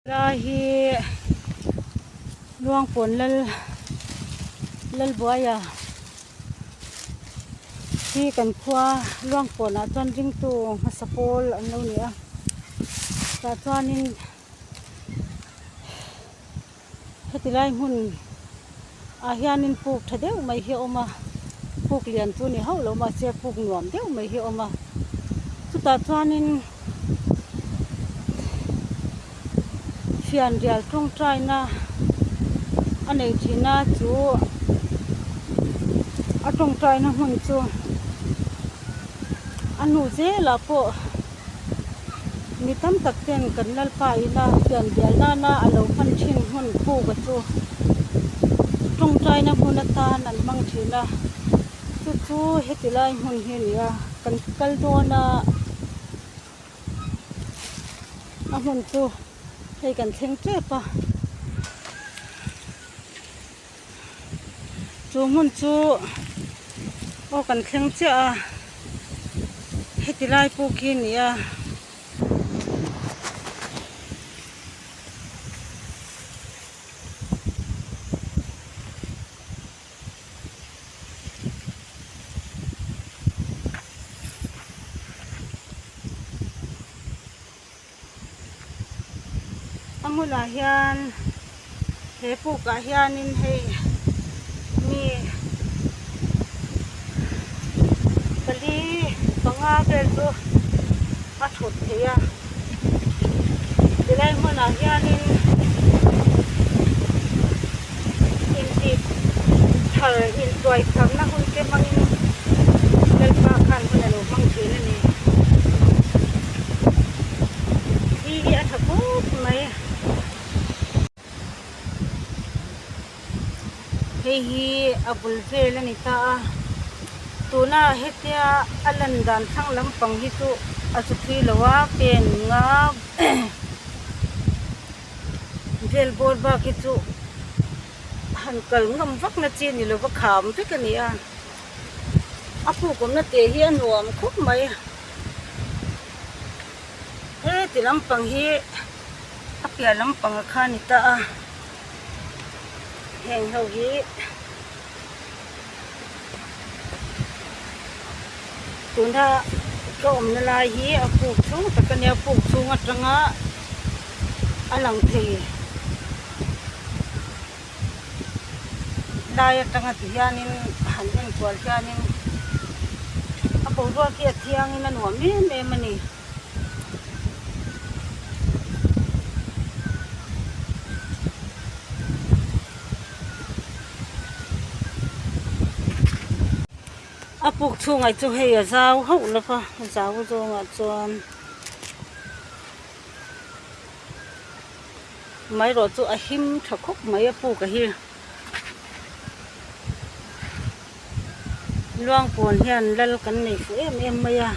Lai hi Luangpawn lal Lalbuaia hi kan khua Luangpawnah chuan ringtu hmasa pawl an lo ni a tah chuanin heti lai hmun ah hianin puk tha deuh mai hi a awm a puk lian chu ni hauh lo mahse puk nuam deuh mai hi a awm a chutah chuanin fianrial tawngtaina a nei thin a chu a tawngtaina hmun chu a hnu zelah pawh. Mi tam tak ten kan Lalpa ina fian bial nana a lo hman thin hmun puk-a chu tawngtaina hmun atan an hmang thin a, chu chu heti lai hmun hi a ni a, kan kal dawn a, a hmun chu hei kan thleng tep a, chu hmun chu aw kan thleng chiah a heti lai pawh khi a ni a. A hmunah hian he pukah hianin hei mi pali panga vel chu a thut theih a tilai hmunah hianin intih thar intuai tharna hun te hmangin Lalpa khan hun a lo hmang thin a ni. Thli hi a tha khawp mai. Hei hi a bul vel a ni ta a, tuna hetia a lan dan thlang lampang hi chu a chu thui lo a, pen nga vel bawr bak hi chu han kal ngam vak na chi a ni lo va, kham vek a ni a. A puk awmna teh hi a nuam khawp mai. Heti lampang hi a piah lampang a kha a ni ta a. Heng ho hi tuna ka awmna lai hi a puk chhung tak a nia puk chhung atanga a lang thei. Lai atanga ti hianin han en kual hianin a boruak hi a thiangin a nuam em em a ni. A puk chhungah chu hei a zau hauh lo va a zau zawngah chuan. Amaherawh chu a him tha khawp mai a puk a hi. Luangpawn hian lal kan nei fuh em em mai a.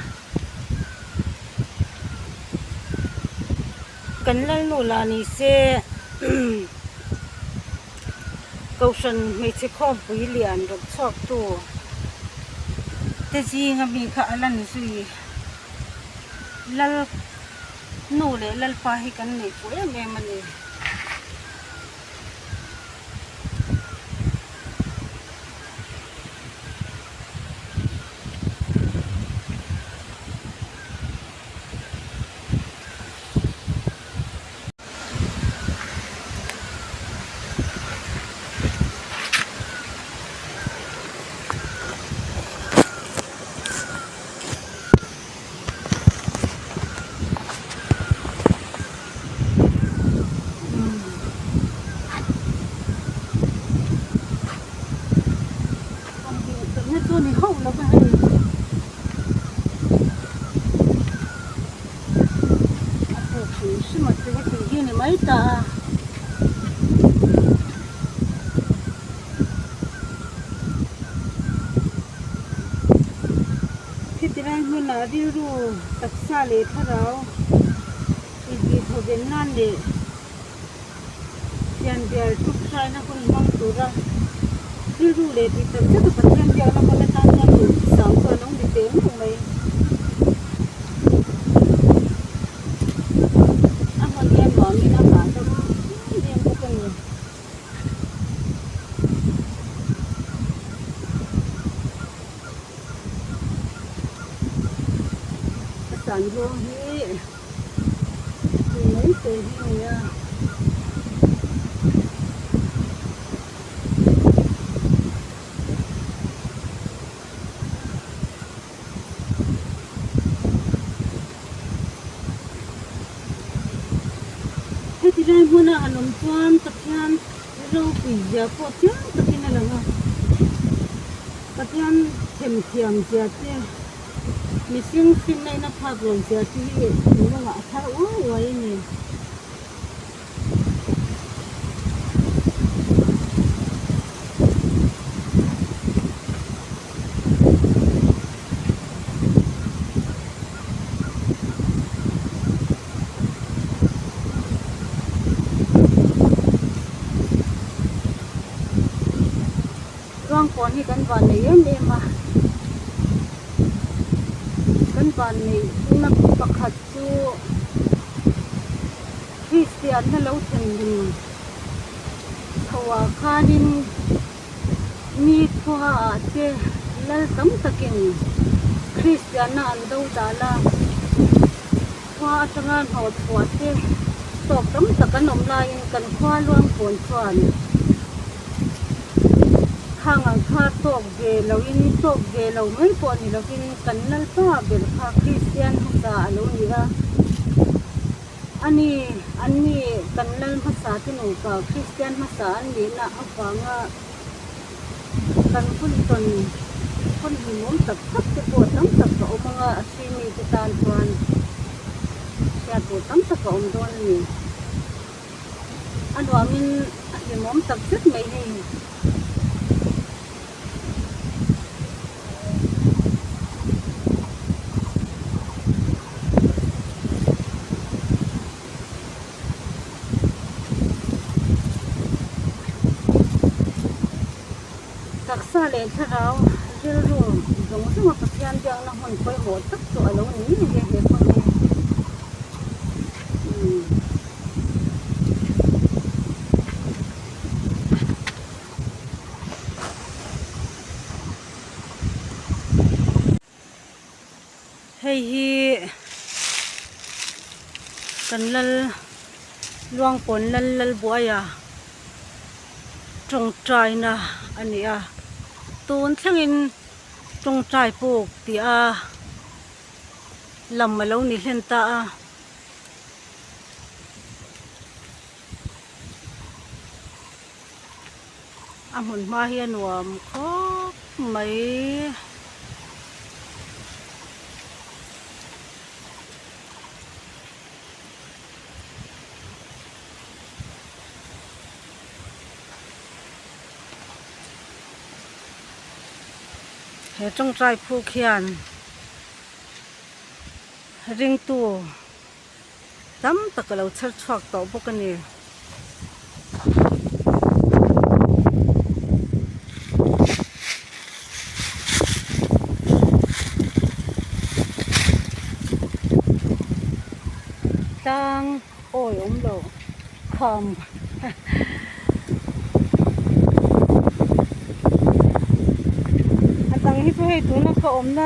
Kan lal nu lah ni se Kohhran hmeichhe khawmpui lian rawn chhuak tu te zinga mi kha a lan zui lal. Nu leh Lalpa hi kan neih fuh em em a ni. Chu ni hauh lo va hei a puk hrim hrim a chu heti hi ni mai ta a. Heti lai hmunah rilru taksa leh thlarau intihthawven nan leh fianrial ṭawngṭaina hun hmang tura rilru leh tih tak zeta Pathian biakna hmun atan chuan duhthusam chu a lo ni ve meuh mai. A hmun hian nuamin a hahdam. zawng hi tui mai te hi a ni a. Heti lai hmuna an awm chuan Pathian ropui zia pawh chiang takin a lang a, Pathian themthiam zia te, mihring finnaihna phak lo zia te hi thinlungah a thar uai uai a ni. Ruangkawn hi kan van nei em em a, kan van neihna pakhat chu Kristian na lo thlen chho ah khanin Mi khuaah te lal tam takin Kristianna an do dal a, khua atanga hnawh chhuah te tawk tam tak an awm laiin kan khua Luangpawn chuan khang ang kha tawk ve loin tawk ve lo mai pawh ni lovin kan Lalpa ber kha Kristian hmasa a lo ni a. A ni, an ni kan lal hmasa te nupa Kristian hmasa an nihna avanga kan hun tawn hun hlimawm tak tak te pawh tam tak a awm anga a chhui mite tan chuan hriat tur tam tak a awm dawn a ni. A nuamin a hlimawm tak zet mai hei. Taksa leh thlarau rilru zawng zawnga Pathian biakna hmun pawimawh tak chu a lo ni ngei a he hmun hi. Hei hi kan lal Luangpawn lal Lalbuaia tawngtaina a ni a, tun thlengin tawngtai puk tih a lam a lo ni hlen ta a. A hmun hma hi a nuam khawp mai. He tawngtai phuk hian ringtu Tam tak a lo chher chhuak tawh bawk a ni. Tlang awi awm lo kham a dang hi chu hei tuna ka awmna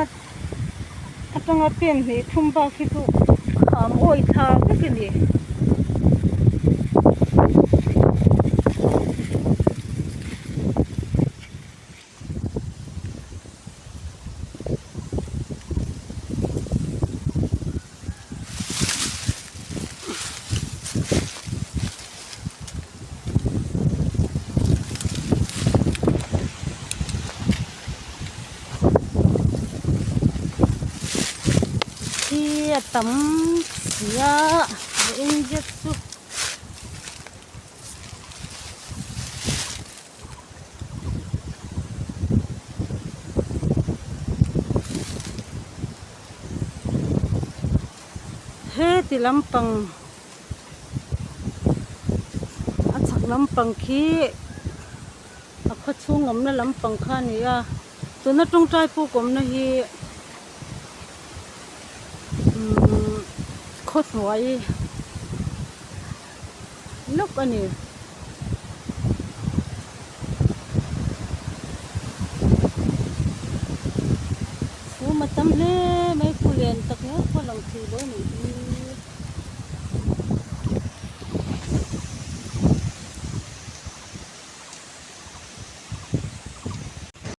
atanga pen hnih thum bak hi chu kham awi thla vek a ni. Khi a tam si a a eng zet chu. Heti lampang a chhak lampang khi a khaw chhung awmna lampang kha a ni a tuna tawngtai puk awmna hi umm khawhnuai lawk a ni. Chhum a tam hle mai khu le. En tak ngial pawh a lang thei lo a nih hi.